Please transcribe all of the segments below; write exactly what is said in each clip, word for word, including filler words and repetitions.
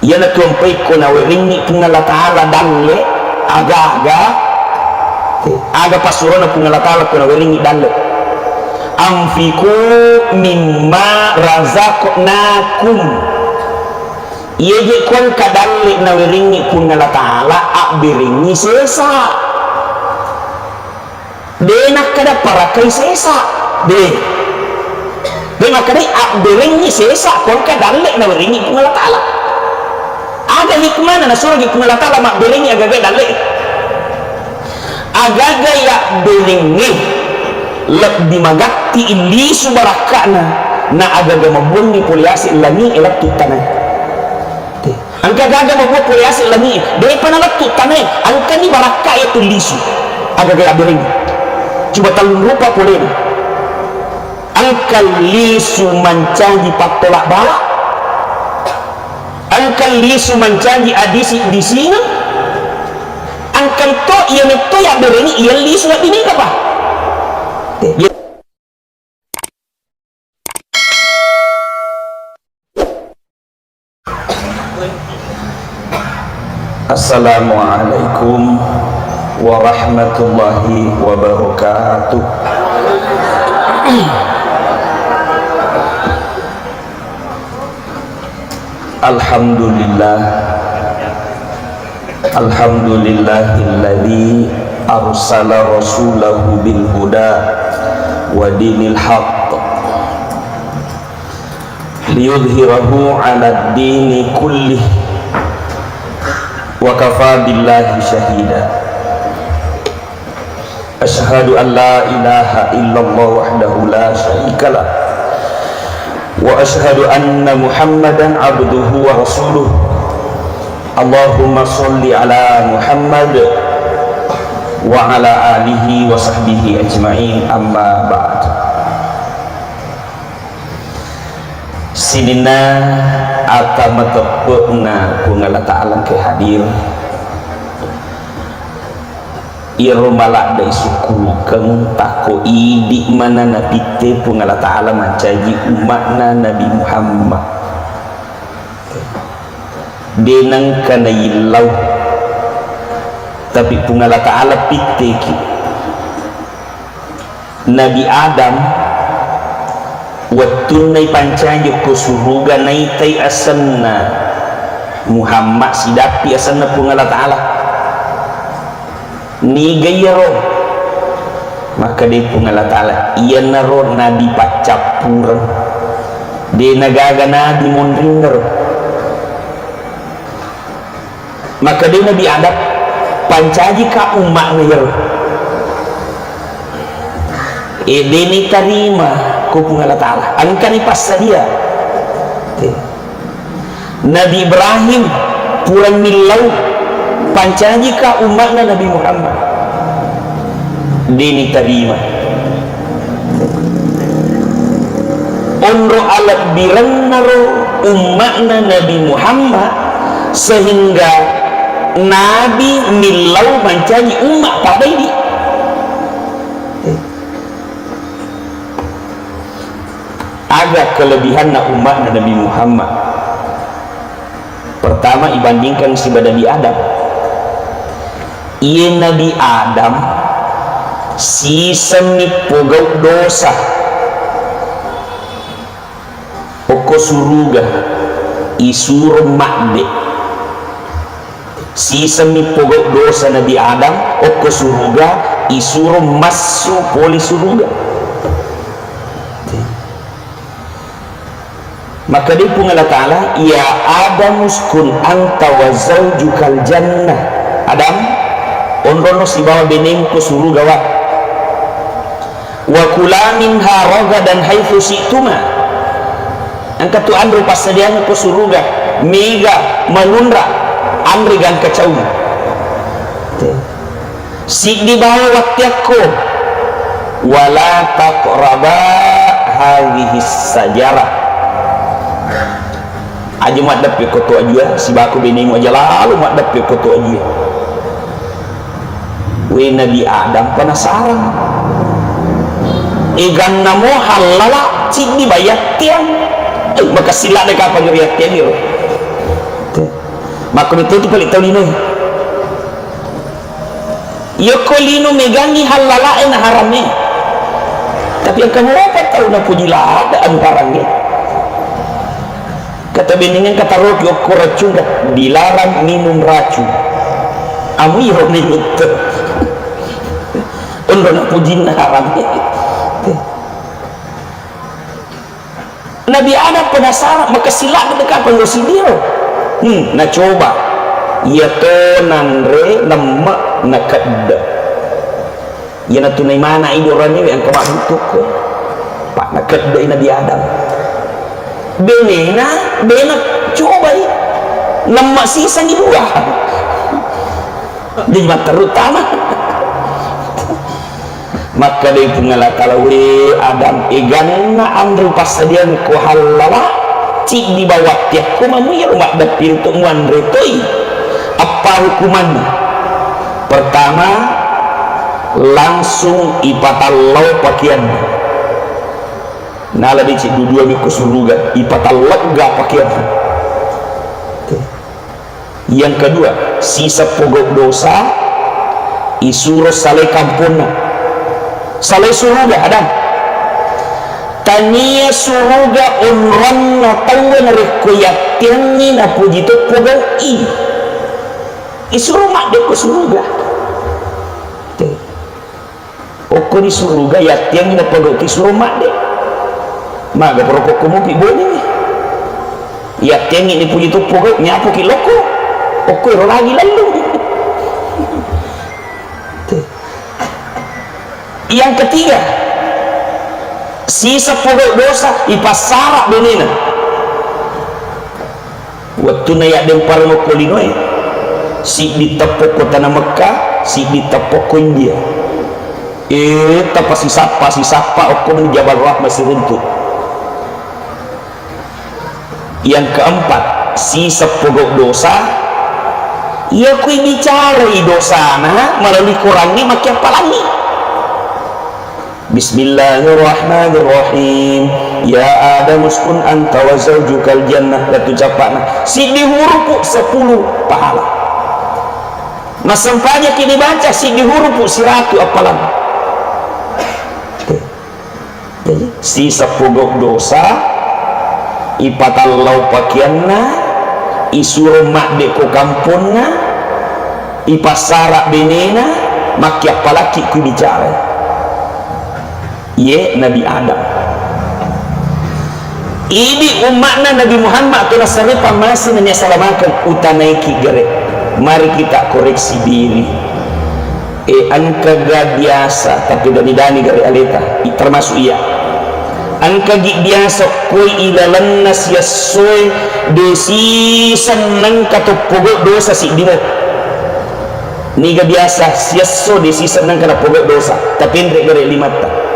Iyana tu ampai ko nawerengngi Puang Allah Ta'ala dalle, aga-aga, aga passurona Puang Allah Ta'ala ko nawerengngi dalle. "Anfiqu mimma razaqnakum." Iyaje ko engka dalle nawerengngi Puang Allah Ta'ala, abberengngi sesa. De nakkeda parakai sesa. De. De makkeda abberengngi sesa ko engka dalle nawerengngi Puang Allah Ta'ala. Aga hikmana nasurogi Puang Allah Ta'ala mabberengngi agaga dalle? Agaga yabberengnge lebbi magatti lisu barakka'na, na agaga mabuanni pole ase langi e lettu tanae. Engka gaga mabuang pole ase langi e, depa nalettu tanae, engkani barakka e tu lisu. Agaga yabberengnge. Coba tellung rupa polena. Engka lisu mancaji pattola bala. Engka lisu mancaji adisi-disingeng. Engka to iya metto yabberengngi iya lisu wedding mega pa. Assalamualaikum warahmatullahi wabarakatuh. Alhamdulillah. Alhamdulillahilladzi arsala rasulahu bil huda wa dinil haqq liyudhhirahu 'alad dini kullih wa kafa billahi syahida. Asyhadu an la ilaha illallah wahdahu la syarika lah. Wa asyhadu anna Muhammadan abduhu wa rasuluh. Allahumma shalli ala Muhammad wa ala alihi wa sahbihi ajma'in, amma ba'd. Sininna ata mateppe'na Puang Allah Ta'ala engka hadir. Iyaro maladde'i sukkurukeng, takko idi mana napitte Puang Allah Ta'ala mancaji umma'na Nabi Muhammad. De nengka naillau, tapi Puang Allah Ta'ala pitteki. Nabi Adam wettunna ipancaji ko suruga, naitai asenna Muhammad, sidappi asenna Puang Allah Ta'ala. Niga iyaro? Makkedai Puang Allah Ta'ala, iyanaro nabi paccappureng. De nagaga nabi monrinnaro. Makkedai Nabi Adam, pancajika umma'na iyaro. E, de nitarima ko Puang Allah Ta'ala. Engkani passadia. Te. Nabi Ibrahim purang millau, pancajika umma'na Nabi Muhammad. De nitarima. Onro alebbirennaro umma'na Nabi Muhammad, sehingga Nabi millau mancaji umma pada idi. Aga kelebihanna umma'na Nabi Muhammad? Pertama, ibandingkan siba Nabi Adam. Iye Nabi Adam sisemmi pogau dosa okko suruga, isuro madde. Sisemmi pogau dosa Nabi Adam okko suruga, isuro massu pole suruga. Makkedai Puang Allah Ta'ala, "Ya Adam, uskun anta wa zaujukal jannah." Adam, onrono sibawa benemu ko suruga wa. "Wa kula minha ragadan haitsu syi'tuma." Engka tu anre passadiang ko suruga, mega, manunra, anre gangka caung. Siddi bawang wattiakko, "Wala taqraba hadhihi sajarah." Aja maddeppe ko to ajua, sibako benemu aja lalo maddeppe ko to ajua. We Nabi Adam penasaran. Eganna mo hallala, siddi bayattiang. Eh, makasilla de kapang riattiang iro. Makko metto tu pale tau linoe. Yokko lino megangi hallalae na harame. Tapi engka mopa tau napuji lada anu harangnge. Kata benningan kata roki okko racung, dilarang minum racun. Amu iro minum tu. Ondo napujinna harangnge. Nabi Adam penasaran, makessing ladde kapang lo sidiro. Hmm, nacoba. Iya to nanre lemme nakedde. Iya natunai mana ido ranewe engka mabbuttukko. Pak nakedde Nabi Adam. Benena, bena cobai. Lemme sisangi dua. Jadi matteru tama. Makkedai Puang Allah Taala, "We Adam, eganna anre upassadiang ko hallala, ciddi bawang tiakko mamu iyaro maddeppiri to muanre toi." Appa hukumanna? Pertama, langsung ipatallau pakeanna. Nala deceng dua-dua mi ko suruga, ipatallegga pakeanna. Yang kedua, siseppo gau dosa, isuro salai kamponna. Salai suruga, Adam. Tania suruga onronna tauwe narekko yatteangngi napuji toppo gau'i. Isuro maddekko suruga. Te. Okko di suruga yattiangngi napogauki suro madde. Maga porokokko mupi bonengngi. Yattiangngi nipuji toppo gau, nyapuki lokko. Okko ero lagi lalu. Te. Yang ketiga, siseppo gau dosa, ipassara benena. Wettunna yaddempareng okko linoe, siddi teppo ko tana Mekka, siddi teppo ko India. Eh, tapasisappa-sisappa okko meni Jabal Rahmah siruntu. Yang keempat, siseppo gau dosa, iya kui bicarai dosana melalui Korangnge makkiappalangngi. Bismillahirrahmanirrahim. Ya Adam uskun anta wa zaujukal jannah. Lettu cappa'na. Siddi hurupu sepuluh pahala. Massempajaki dibaca siddi hurupu siratu appalang. Jadi, siseppo gau dosa, ipatallau pakeanna, isuro madde ko kamponna, ipassara benena, makkiappalakki ku bicarai. Iye Nabi Adam. Idi umma'na Nabi Muhammad atau nasare pammase nanya salamakeng utanaiki gare. Mari kita koreksi diri. E, engkaga biasa, tapi dani-dani gare aleta, i-, termasuk iya. Engkagi biasa koi ilalenna siessoe desi sennengka toppogo dosa siddimo. Niga biasa siesso desi sennengka nappogo dosa, tapi enre gare limatta.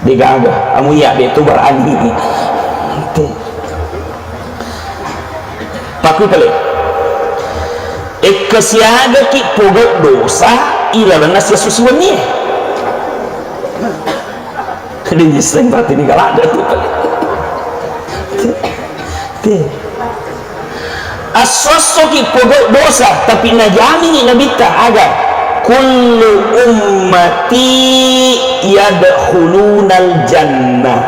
Degaga, amu iya de tu berani. Te. Pakku pale. Ekka siagaki pogau dosa ilalenna siesso siwennie. Deng isseng berarti ni galak tu pale. Te. Te. Assosso ki pogau dosa, tapi najamini Nabitta aga, kullu ummati yadkhulunal jannah.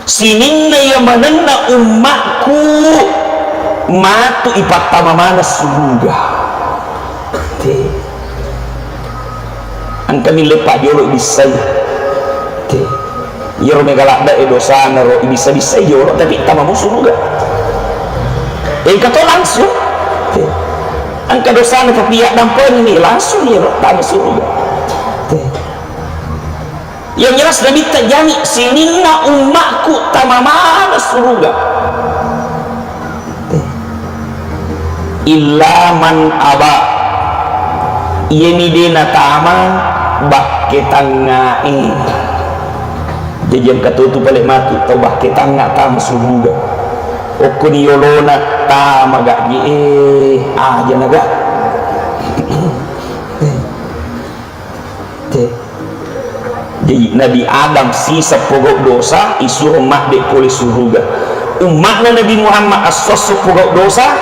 Sininna iya manenna ummakku matu ipattama maneng suruga. Te. Engka mille pajolo ibissai. Te. Iyaro mega ladde e dosana ro ibissa-bissai jolo tapi tamamu suruga. Engka to langsung. Te. Engka dosana tapi yaddampengi langsung iyaro tama suruga. Te. Yang jelas Nabitta jami sininna ummakku tama maneng suruga. Illa man aba, iyemi de natama bakke tangngae. Jaji engka totu pale matu tau bakke tangnga tama suruga. Okkoni yolona tama gajji, eh, aja naga. Te. Jadi, Nabi Adam siseppo gau dosa, isuro madde pole suruga. Umma'na Nabi Muhammad assosso pogau dosa,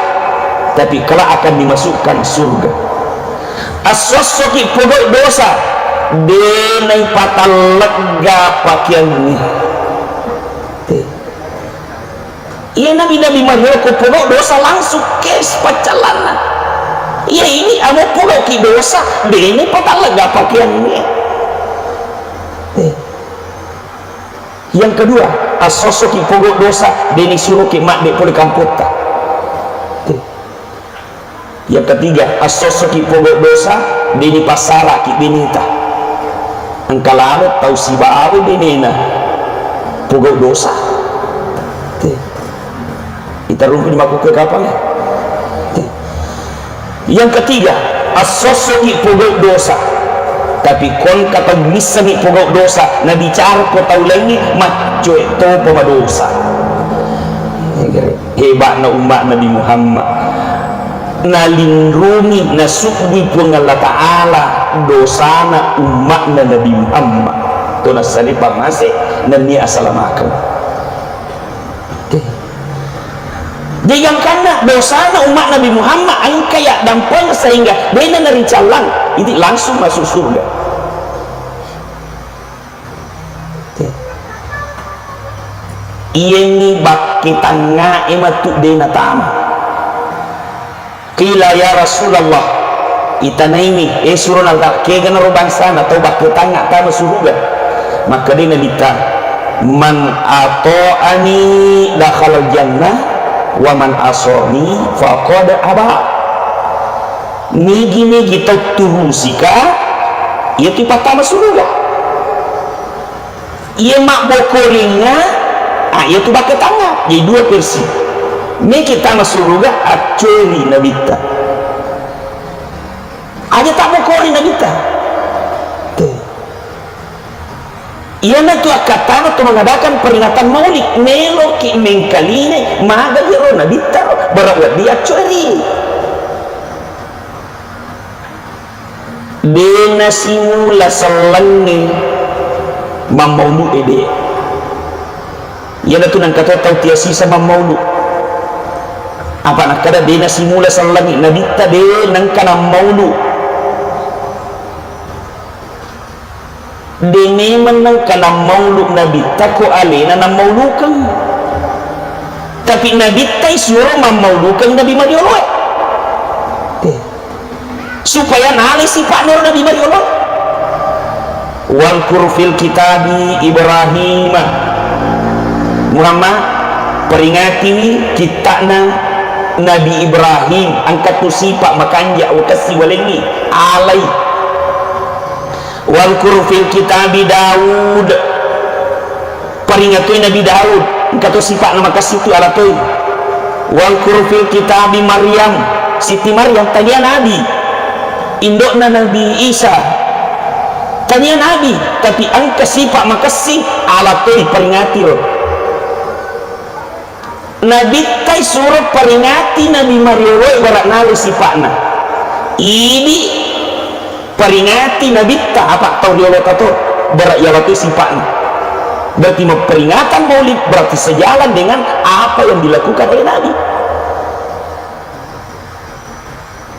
tapi kelak akan dimasukkan surga. Assossoki pogau dosa, de naipatallegga pakeangnge. Te. Iya nabi-nabi mariolo ko pogau dosa langsung kes paccallanna. Iya ini amo pogauki dosa, de naipatallegga pakeangnge. Te. Yang kedua, assossoki pogau dosa, de nisuroki madde pole kampotta. Te. Yang ketiga, assossoki pogau dosa, de nipassaraki beneta. Engka lalo tau sibawa benena pogau dosa. Te. Itarungku di makkukue kapang. Te. Yang ketiga, assossoki pogau dosa. Tapi kon kata missengi pogau dosa, nabicara ko tau laingnge, maccoe topa madosa. Hebatna umma Nabi Muhammad. Nalinrungi, nasubbui Puang Allah Ta'ala dosana umma'na Nabi Muhammad. To nassali pamase, nennia asalamakeng. Te. Jangkanna dosana umma'na Nabi Muhammad engka yaddampeng sehingga dena naricallang, idi langsung masuk surga. Te. Iyengngi bakke tangngae matu de natama. Qila ya Rasulullah, itanaimi, eh, surona, kegana ro bangsana tau bakke tangnga tama suruga? Makkeda Nabitta, "Man ata'ani dakhalal jannah, wa man asani faqad aba." Nigi-nigi tau turusika, iyatu pattama suruga. Iya mabbokoringnga, ah, iyatu bakke tangnga. Jadi dua versi. Meki tama suruga, accueri Nabitta. Aja tabbokori Nabitta. Te. Iyanatu akkattana tu mengadakan peringatan maulid, meloki mengkalingai, maga iyaro Nabitta ro, bara wedding accueri. De nasimula sellengnge mammaulu'e, de. Iyanatu nengka to tau tiasisa mammaulu. Apa nakkeda de nasimula sellengnge, Nabitta de nengka nammaulu. De memeng nengka nammaulu Nabitta ko alena nammaulukeng. Tapi Nabitta isuro mammaulukeng Nabi marioloe. Te. Supaya nalai sipa'na ero Nabi marioloe. Wangkur fil kitabi Ibrahim. Muhammad, peringatiwi kitta'na Nabi Ibrahim, engka tu sipa makanja, ukessi walengngi, alai. Wangkur fil kitabi Daud. Paringatoi Nabi Daud, engka to sipa'na makessing tu alatoi. Wangkur fil kitabi Maryam, Siti Maryam tania nabi. Indo'na Nabi Isa tania nabi, tapi engka sipa makessing, alatoi paringati ro. Nabittai suro peringati Nabi marioloe bara nalai sipa'na. Idi peringati Nabitta, apa tau riolota to, bara iyalatoi sipa'na. Berarti memperingatan maulid berarti sejalan dengan apa yang dilakukan oleh Nabi.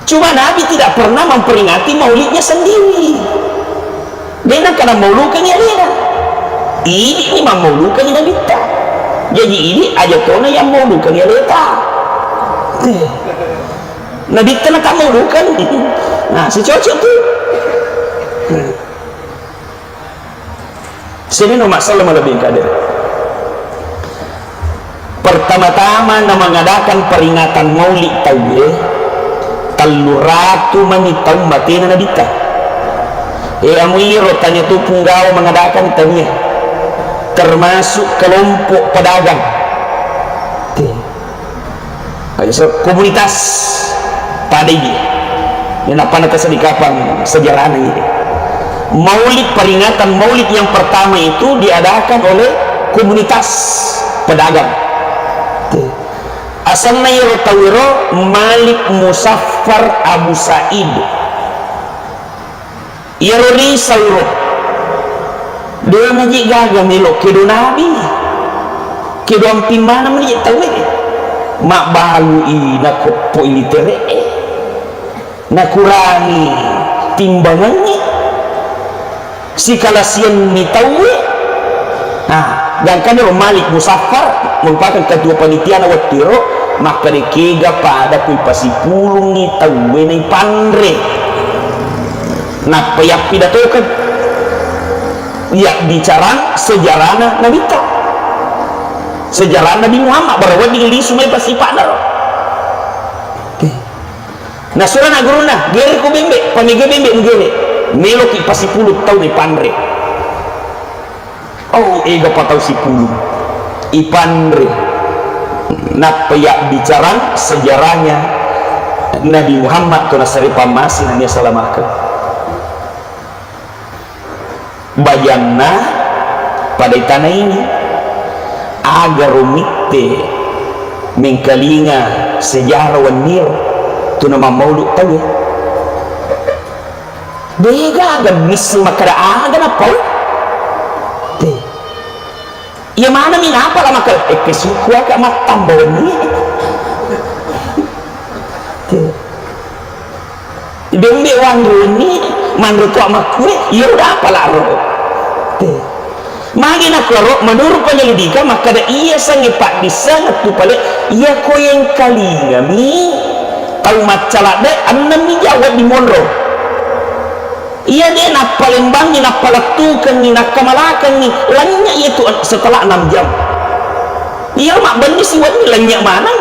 Cuma Nabi tidak pernah memperingati maulidnya sendiri. De nengka nammaulukengngi alena. Idi ni mammaulukengngi Nabitta. Jadi idi aja tona yang maulukengngi aleta. Eh. Nabitta na tammaulukeng. Nah, si cocok tu. Sini no masalah malebbi kade. Pertama-tama na mengadakan peringatan maulid tauwe, tellu ratu mani taung matena Nabitta. E, amo iro tania tu punggawa mengadakan tania, termasuk kelompok pedagang. Te. Ayo, so, komunitas pada ini. Ini apa nata sedikapang sejarahnya ini. Maulid, peringatan maulid yang pertama itu diadakan oleh komunitas pedagang. Asanna iyaro tauwero Malik Musaffar Abu Said. Iyaro risauro, de naji gaga melo kedo nabi. Kedo amping maneng meni tauwe. Mabbalu'i nakoppoi litere'e. Nakurangi timbangengnge. Sikalasianni tauwe. Nah, gangkaniro Malik Musaffar merupakan ketua panitiana wettuero, makkeda kega pada kui pasipulungngi tauwe naipanre. Nappa yappidatokeng. Yabbicarang sejarana Nabitta. Sejarah Nabi Muhammad, bara wedding lisu mai pasipa'na ro. Nasura na gurunna, "Gere ko bembe, pamega bembe mugere." Meloki pasipulung tau ipanre. Oh, ega pa tau sipulung. Ipanre. Nappa yabbicarang sejarahnya Nabi Muhammad, to nasare pammase na nia salamakeng. Bajanna pada itanaini, aga ro mitte mengkalinga sejarah wenniro tuna mammaulu tauwe. Degaga misseng makkeda aga napau. Te. Iya manami napala makkeda, "Ekke suku aga mattamba wenni." Te. Bembe wanroni, manre to makkue, iya udah apa laro. Te. Magi nakkoro, menurut penyelidikan, makkeda iya sangi paddisseng tu pale, iya koyeng kalingami, tau maccala de, ennemmi jawa di monro. Iya de nappalembangi, nappalettukengi, nakkamalakengi, lanya iya tu setelah enam jam. Iyaro mabbenni siwenni lennye maneng.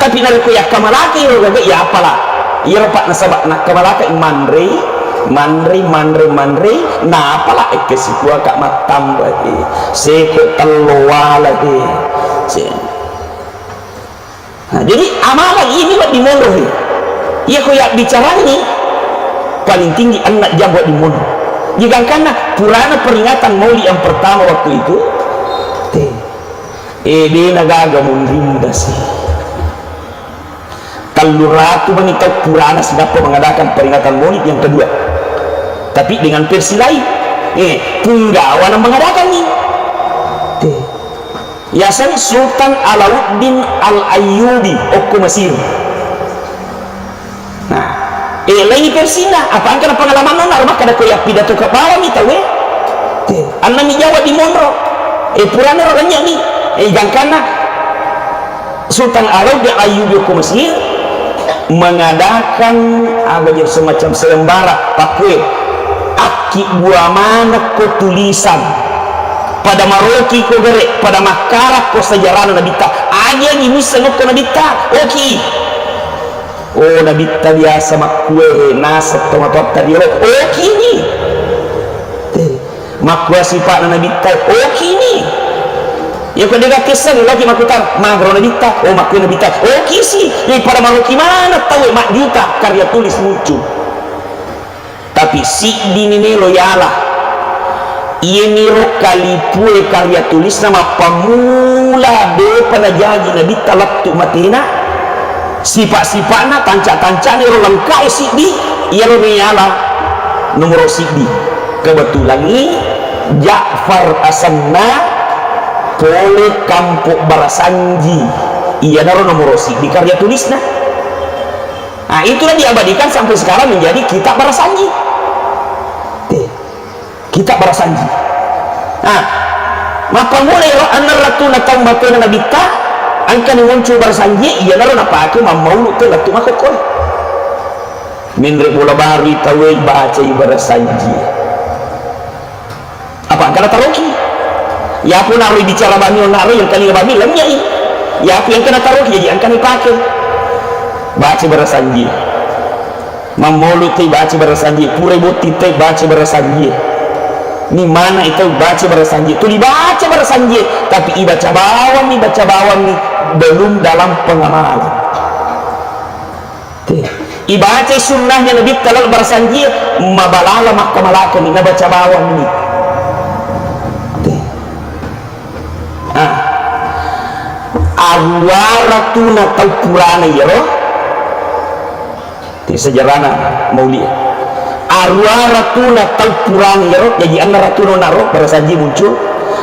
Tapi narekko yakkamalaki ro gaga, ya apala. Iyaro pa nasaba nakkamalaki manrei, manrei, manrei, manrei, na apala ekke sikuaka mattambai. Seko tello walai. Se-, nah, jadi amalan ini wedding monro he. Iya ko yabbicarangi paling tinggi enam jam wedding monro. Jadi gangkanna purana peringatan maulid yang pertama waktu itu, te. Eh, dena gaga munrinna si. Tellu ratu mani tau purana si nappa mengadakan peringatan maulid yang kedua. Tapi dengan versi lain. Eh, punggawa na mengadakan ni. Te. Yaseng Sultan Alauddin Al-Ayyubi okko Mesir. Nah, eh, laingi versinna, apa engka na pengalamanna, na makkada ko yappidato ke bawah mi tauwe. Te, anna mi Jawa di monro. Eh, purana ro lanynya mi. Eh, gangkanna Sultan Alauddin Ayyubi ko Mesir mengadakan aga je semacam sayembara, pakkue akki buah manekko tulisan pada maroki ko gere, pada makkarakko sejarahna Nabitta. Aja ni misseng okko Nabitta, oki. Oh, Nabitta biasa makkue, naseng tomatoatta riolo, okini. Te, makkua sipa'na Nabitta, okini. Iya ko dega kesseng, loki makkutana, magaro Nabitta, oh, makkue Nabitta, okisi. Iya pada maroki maneng tauwe, majjuta karya tulis muncul. Tapi siddini melo yala. Iyaniro kalipue karya tulisna mappammula depa najaji Nabitta lettu matena, sipa-sipa'na, tanca-tancana ero lengka'i siddi, iyaro meyala nomoro siddi. Kebetulan i Ja'far asenna pole Kampo Barasanji, iyanaro nomoro siddi karya tulisna. Nah, itulah diabadikan sampai sekarang menjadi kitab Barasanji. Te, kitab Barasanji. Nah, mappammula ero enneng rattuna taung batena Nabitta, engkani muncul Barasanji, iyanaro napake mammaulu te lettu makkokkoe. Menre bola baru i tauwe bacai Barasanji. Apa engka nataroki? Yapo naro bicara bami, naro yang kali bami lennye i. Yapo yang kena taroki, jadi engka nipake. Baca Barasanji. Mammolu te baca Barasanji. Pura botti te baca Barasanji. Ni mana itu baca Barasanji. Tuli baca Barasanji. Tapi ibaca bawang ni, baca bawang ni. Belum dalam pengamalan. Te. Ibacai sunnahnya Nabitta laleng Barasanji, mabalala makkamalakani, nabaca bawang ni. Te. Ah. Aruwa ratuna tau purana iyaro. Te, sejarahna mauli. Aruwa ratuna tau purana iyaro, jaji enneng ratuna naro Barasanji muncul.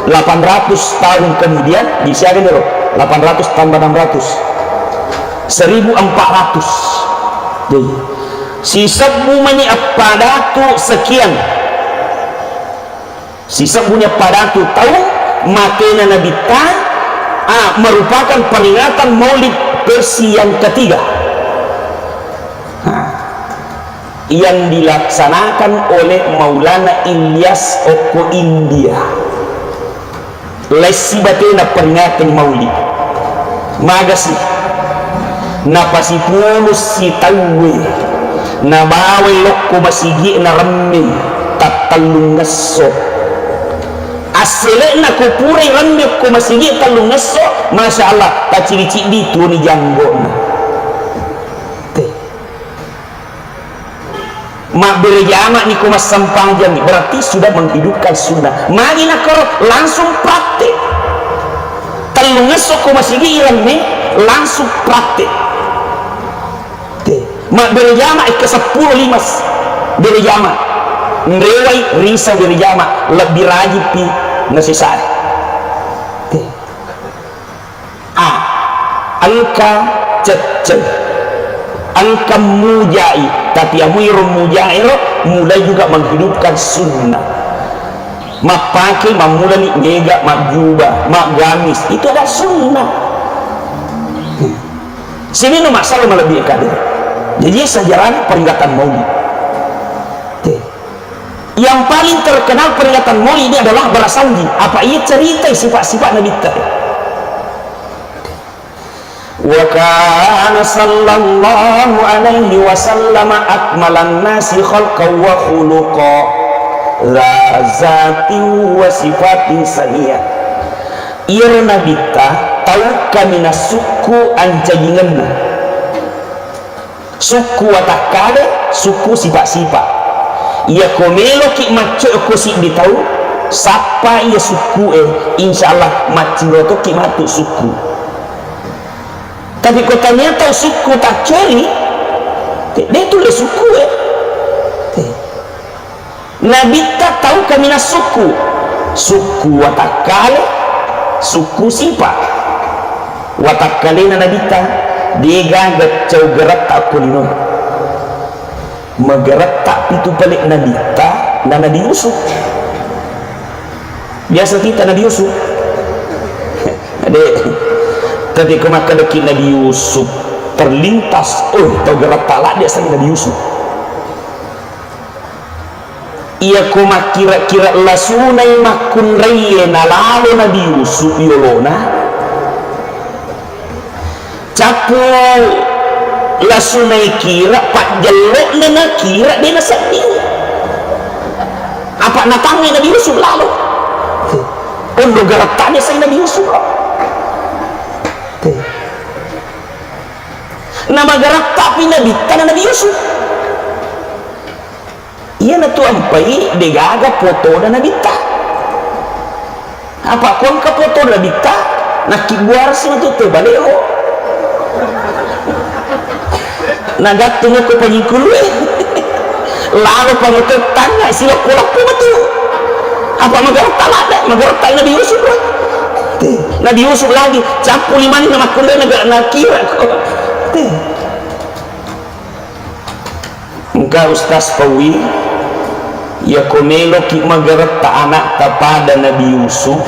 Delapan ratus tahun kemudian, disiaga ero? Delapan ratus tambah enam ratus. Seribu empat ratus. Jadi, sisebbu mani eppa datu sekian. Sisebbu ni eppa datu taung matena Nabitta, ah, merupakan peringatan Maulid versi yang ketiga. Nah, yang dilaksanakan oleh Maulana Ilyas okko India. Lessi batena peringatan Maulid. Magasi. Napasipulung sitauwe. Nabawai lokko masigi naremme tattellungngesso. Assele'na ko purai remme okko masigi tellungngesso, masya Allah, tacidi-cidi tuni janggo'na. Te. Mabbere jama ni ko massampajang, berarti sudah menghidupkan sunnah. Magi nakoro langsung praktek. Tellungngesso ko masigi iremme langsung praktek. Te. Mabbere jama ekka seppulo limas bere jama. Nrewai risa bere jama lebbi rajipi nasesae. Te. A, engka cecce, engka mujai, tapi amuiro mujaero mulai juga menghidupkan sunnah. Mappake mammulani mega majjuba, maggamis, itu ada sunnah. Sini no masalah malebbi kade. Jadi sejarah peringatan Maulid. Te. Yang paling terkenal peringatan Maulid ini adalah barasanji. Apa iya ceritai sifat-sifat Nabitta? Wa kana sallallahu alaihi wasallam akmalan nasi khalqan wa khuluqa, dza dzatin wa sifatin saniyah. Iyaro Nabitta tau kaminang sukku ancajingenna. Sukku watakkale, sukku sipa-sipa. Iyako meloki maccoe ko siddi tau, sappa iya sukku'e, insya Allah macciro tokki matu sukku. Tapi ko tania tau sukku taccori, de tulle sukku'e. Nabitta tau kaminang sukku, sukku watakkale, sukku sipa. Watakkalena Nabitta, degaga cau geretta ko linoe. Mageretta pitu pale Nabitta na Nabi Yusuf. Biasa kita Nabi Yusuf. Ade, tapi ko makkadaki Nabi Yusuf terlintas, oh, tau geretta ladde sai Nabi Yusuf. Iyako makkira-kira lasunai makkunraiye nalalo Nabi Yusuf yolona, cappu lasunai kira, pajjello'na nakira de nasedding. Apa natangnge Nabi Yusuf lalo. Ondo gerettane sai Nabi Yusuf. Namagerettapi Nabitta na Nabi Yusuf. Iyanatu ampai degaga fotona Nabitta. Apa ko engka fotona Nabitta, nakkibbuarsi matu te baleo. Nagattung ko panyingkulue. Lalo pangotettanga siloppo-loppo matu. Apa magaretta ladde, magaretta Nabi Yusuf. Te, Nabi Yusuf lagi, cappu limanna makkunrai naga-, nakira ko. Te. Engka Ustaz Pawi, iyako meloki magaretta anakta pada Nabi Yusuf,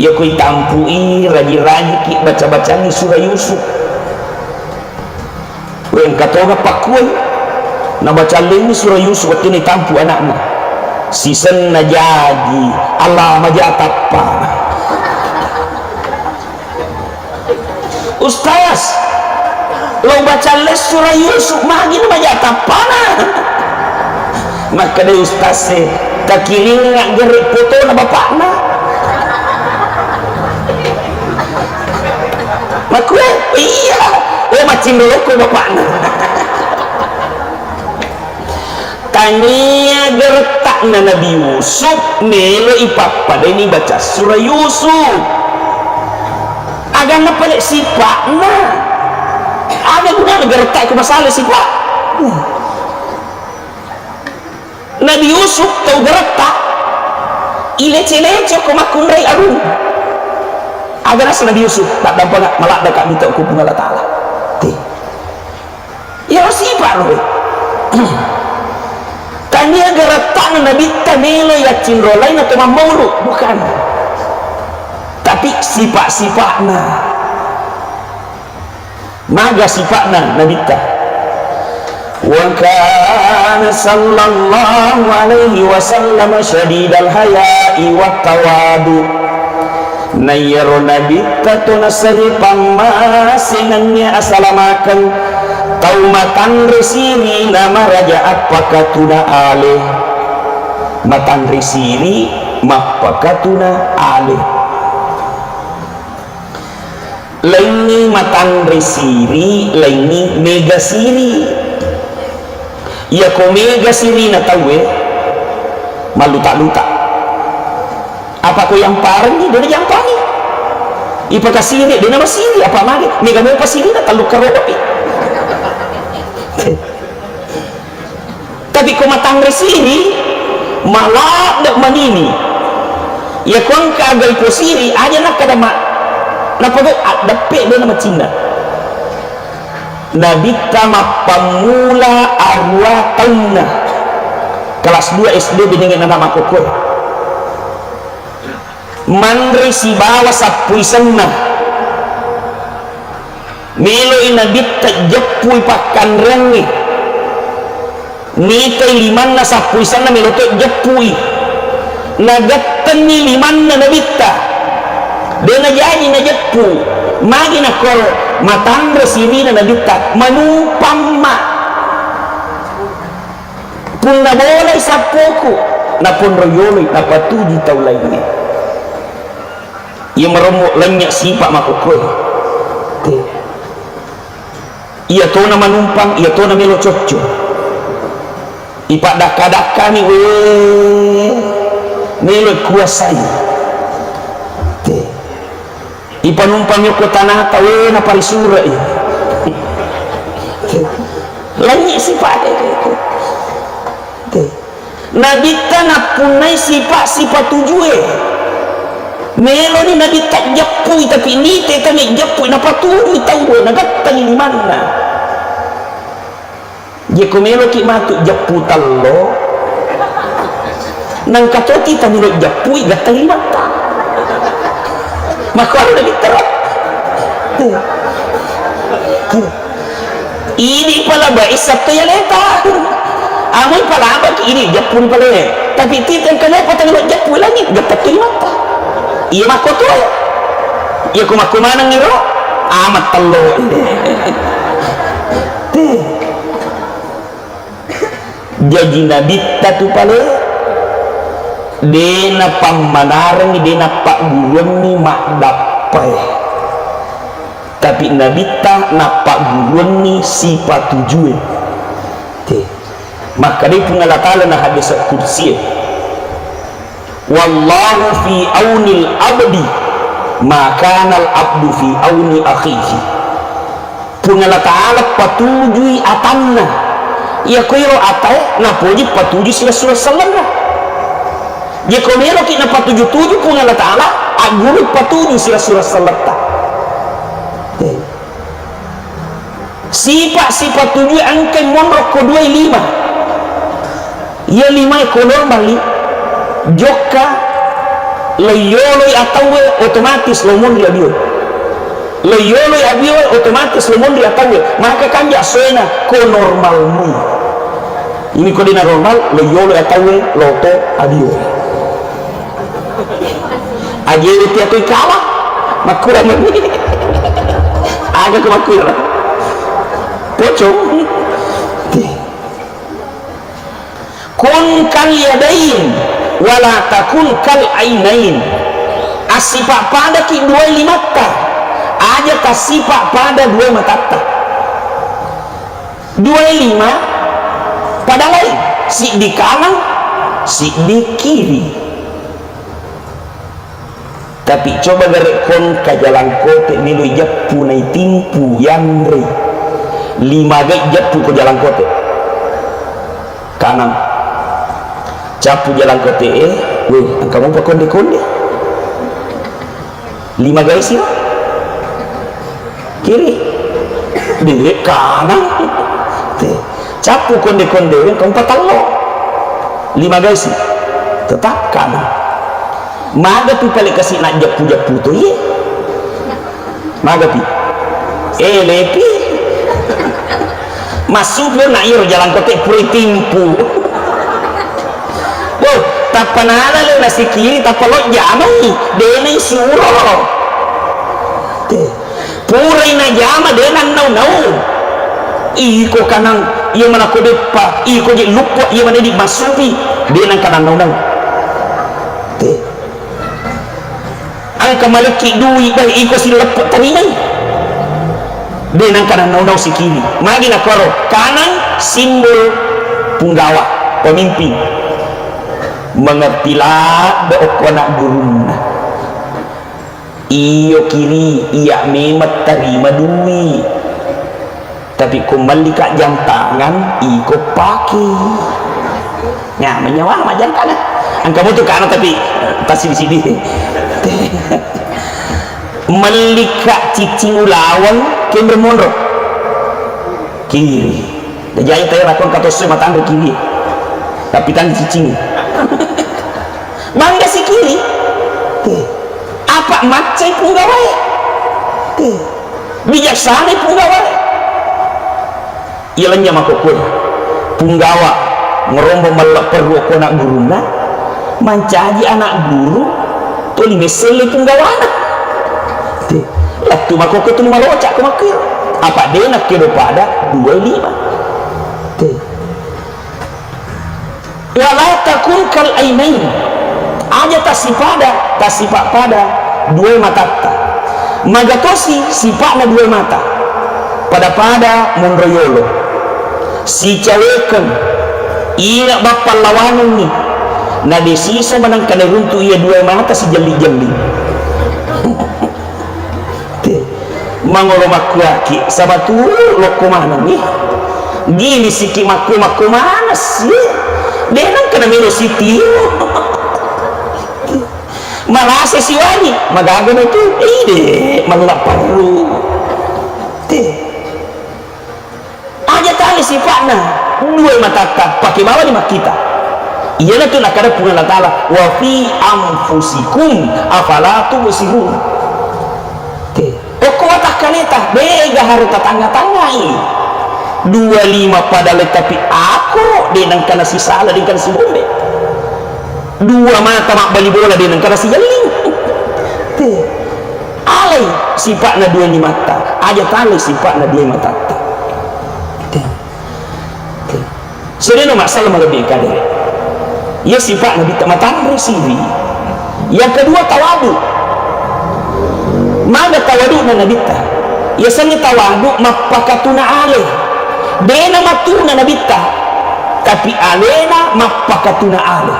iyako itampui, raji-rajiki baca-bacangi surah Yusuf. We, engka toga pakkuai, nabaca lenni surah Yusuf, wettunna itampu anakna. Sisenna jaji, Allah maja tappa. Ustaz, lo baca les surah Yusuf, magi na maja tappana? Makkeda ustaz e, takiringa gere fotona bapakna. Makkue, iya, oh, macinrolokko bapakna. Tania geretta'na Nabi Yusuf, melo ipappadani baca surah Yusuf. Aganna pale sipa'na. Aga gunana geretta' ko masala sipa'na? Nabi Yusuf tau geretta'. Ilece-lece ko makkunrai arung. Aga naseng Nabi Yusuf, "Paddampengeng, maladdeka mita ku Puang Allah Ta'ala." Te. Iyaro sipa' ro. Tania garatta'na Nabitta melo yaccinrolaina to mammaulu, bukan. Tapi sipa'-sipa'na. Maga sipa'na Nabitta? Wa kana sallallahu alaihi wasallam syadidal haya'i wat tawadu. Naiyaro Nabitta to nasare pammasengengnge asalamakeng, tau matanre siri' na maraja appakatuna ale. Matanre siri', mappakatuna ale. Laingngi matanre siri', laingngi mega siri'. Iyako mega siri'na tauwe, malluta-luta. Apa ko yamparengngi, de' najampangi. Ipakasiri', de' namasiri', apa mage, mega mopa siri'na, tellu karopi. Tapi ko matanre siri', maladde' manini. Iyako engka aga iposiri', aja nakkeda ma-, napogau addeppe' de' namacinna. Nabitta mappammula arua taunna. Kelas dua S D benengenna makkokkoe. Manre sibawa sappuisenna. Melo'i Nabitta jeppui pakkanreangnge. Nitai limanna sappuisenna melo to jeppui. Nagettenni limanna Nabitta. De' najaji najeppu. Magi nakkoro matanre siri'na Nabitta, manumpamma. Punna bolai sappoku, naponro yoloi, napatuju tau laingnge. Iya marommo lennye' sipa' makkokkoe. Te. Iya tona manumpang, iya tona melo cocco. Ipaddakka-dakkani, we, melo kuasai. Te. Ipanumpang yokko tanata, we, naparisura'i. Te. Lennye' sipa' te, te, te. Te. Nabitta nappunnai sipa' sipatujue. Meloni Nabitta jeppui, tapi nite tania jeppui, napatujui tauwe, nagettengi limanna. Jeko meloki matu jeppu tello, nangka toti tamelo jeppui, getteng limatta. Makkuaro Nabitta ro. Te. Te. Idi pala baissa to yaleta. Amui pala abaki idi jeppuni pale. Tapi titeng kalepa tangalo jeppu lagi, geppa tu limatta. Iya makko tu. Iya ko makko maneng ro. Amat tello. Te. Jaji Nabitta tu pale, de' napammanarengngi, de' nappagguruanni maddappae. Tapi Nabitta nappagguruanni sipatujue. Te. Makkedai Puang Allah Ta'ala na hadis kursie. Wallahu fi aunil abdi ma kanal abdu fi auni akhihi. Puang Allah Ta'ala patujui atanna. Iya koiro atae napoji patuju sila surang sellenna. Jeko meloki napatuju-tuju Puang Allah Ta'ala, agguru patuju sila surang selletta. Sipa-sipa tujue engkai monro ko duai lima. Iya limae ko normal i, jokka, leiyoloi atauwe, otomatis lo monri abioe. Leiyoloi abioe, otomatis lo monri atauwe. Maka kanja soena ko normal mui. Ini ko dena normal, leiyoloi atauwe, loto abioe. Ajewe tiatoi kala, makkurang mani. Aga ko makkurang. Pocong. Kun kal yadain, wala takun kal ainain. Assipa padaki duai limatta. Aja tassipa pada duai matatta. Duai lima pada lain, siddi kanang, siddi kiri. Tapi coba gare kon ka jalangkote melo ijeppu naitimpu yanre. Lima gai jeppu ko jalangkote. Kanang. Cappu jalangkote e, Weh, engka mupa konde-konde. Lima gaisi, kiri, de, kanan. Te. Cappu konde-konde, engka mupa tallo. Lima gaisi. Tetap kanan. Magapi pale kasi najjappu-jappu to, iye. Magapi. Eh, lepi. Massupo na iro jalan kote puri timpu. Wo, tappa nala le nasikiri, tappa lo jamai, dena isuro. Te. Purai najama, dena nau-nau. Iko kanang, iya manako deppa, iko je luppo, iya manedi massupi, dena kanang nau-nau. Te. Engka malekki dui, baik iko sileppo tarimai. De nangka nannau-nau sikiri. Magi nakoro, kanang simbol punggawa, pemimpin. Mengerti ladde okko anak gurunna. Iyo kiri, iya memang tarima dui. Tapi ko mallika jam tangan, iko pake. Nah, menyawa majang kana. Engka mutu kana tapi, eh, tasidi-sidi. Mallika cicing ulaweng, kemre monro. Kiri. Dajai tayo rakon katosso matanre kiri. Tapi tang cicing. Mangga sikiri. Te. Apa maccai punggawae. Te. Bijaksanai punggawae. Iya lenya makkokkoe. Punggawa ngerombo mallepperru okko anak gurunna, mancaji anak guru toli messelle punggawana. Te. Lettu makkokkoe tuli maroca ko makkiro. Apa de nakkedo pada dua lima. Te. Wala takun kal ainain. Aja tassipada, tassipa pada dua matatta. Magatosi sipa'na dua mata. Pada-pada monro yolo. Sicawekeng. Inga bappa lawanenni. Na desisa manengka neruntu iya dua mata sijelli-jelli. Te. Mangolo makkuaki, sabatu lokko manenni. Gili siki makku-makku manassi. De nengka namelo siti. Malase siwani, magaga na tu. Ide, mallapparru. Te. Aja tale sipa'na dua matatta, pake bawani makkita. Iyanatu nakkeda Puang Allah Ta'ala, "Wa fi anfusikum afala tubsirun." Te. Okko watakkaleta, de gaharo tatangnga-tangngai. Dua lima padale tapi ako, de nengka nasisala, de nengka nasibombe. Dua mata mabbali bola de nengka nasijalling. Te. Alai sipa'na dua limatta, aja talai sipa'na dua matatta. Te. Te. Sedeno masalah malebbi kadere. Iya sipa'na bitta matanre siwi. Yang kedua tawadu. Maga tawadu'na nabitta. Iya senni tawadu mappakatuna ale. Dena matuna nabitta. Tapi alena mappakatuna ale.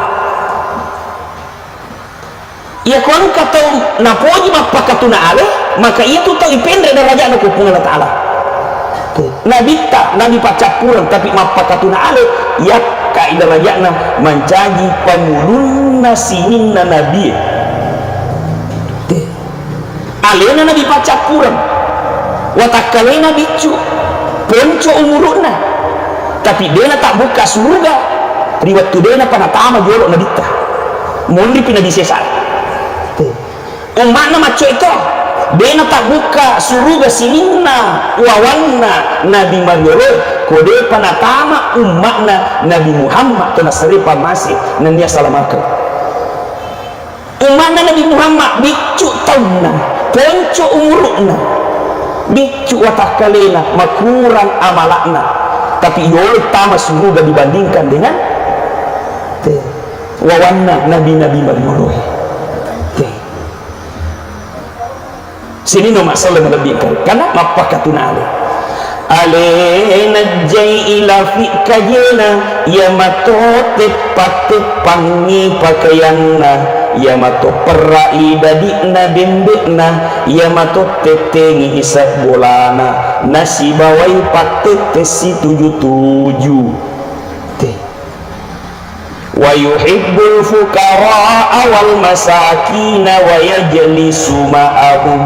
Iya ko engka tau napoji mappakatuna ale, maka iyatu tau ipenre darajatna ko Puang Allah Ta'ala. Nabitta, nabi paccappureng, tapi mappakatuna ale, yakkai darajatna mancaji pangulunna sininna nabie. Alena nabi paccappureng, watakkalena biccu, ponco umuru'na, tapi dena tabbukka suruga ri wettu dena panatama jolo nabitta. Monripi nabi sesa. Umma'na maccoe to, dena tabbukka suruga sininna wawanna nabi mariolo, ko depa natama umma'na Nabi Muhammad to nasare pammase nennia salamakeng. Umma'na Nabi Muhammad biccu taunna, ponco umuru'na, biccu watakkalena, makurang amala'na, tapi yolo tama suruga dibandingkan dengan te, wawanna nabi-nabi marioloe. Te. Sininna masalah malebbi engka, karena mappakatuna ale. Alena jai ilafi kajena, iya mato teppa-teppangngi pakaianna, iya mato perrai dadi'na bembe'na, iya mato tettengi isab bolana, nasibawai pattette situju-tuju. Te. Wa yuhibbul fuqara'a wal masakina wa yajlisu ma'ahum.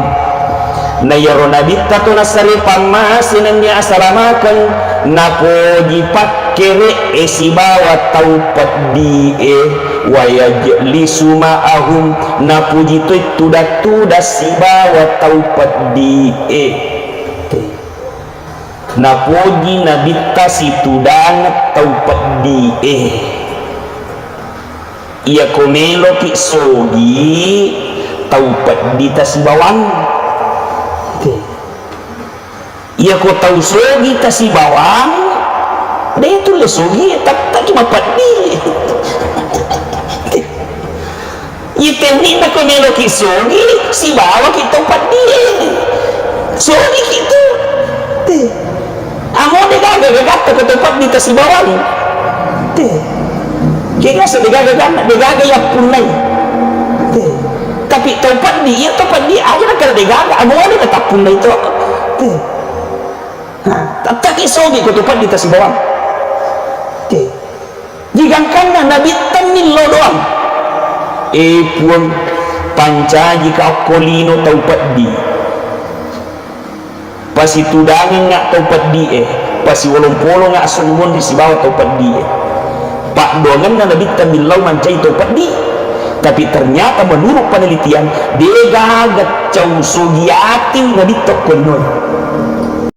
Na iyaro Nabitta to nasare pammase nennia asalamakeng, napoji pakkere'e sibawa tau peddi'e, wa yajlisu ma'ahum, napoji toi tudang-tudang sibawa tau peddi'e. Napoji Nabitta situdangeng tau peddi'e. Iyako meloki sogi tau peddi tasibawang. Iyako tau sogi tasibawang, de tulle sogi, tattaki mapeddi. Iya tenninna ko meloki sogi, sibawaki tau peddi. Sogi ki tu. Te. Amo de gaga gagatta ko tau peddi tasibawang. Te. Ke biasa de gaga ganna, de gaga yappunnai. Te. Tapi tau peddi, iya tau peddi aja na kala de gaga, amo de na tappunnai to. Te. Nah, tattaki sogi ko tau peddi tasibawang. Te. Jigangkanna Nabitta millau doang. Eh, Puang, pancajika okko lino tau peddi. Pasitudangengnga tau peddi'e, pasiwolong-polongnga esso monri sibawa tau peddi'e. Paddoangenna Nabitta millau mancaji tau peddi. Tapi ternyata menurut penelitian, degaga cau sogi ati Nabitta okko linoe.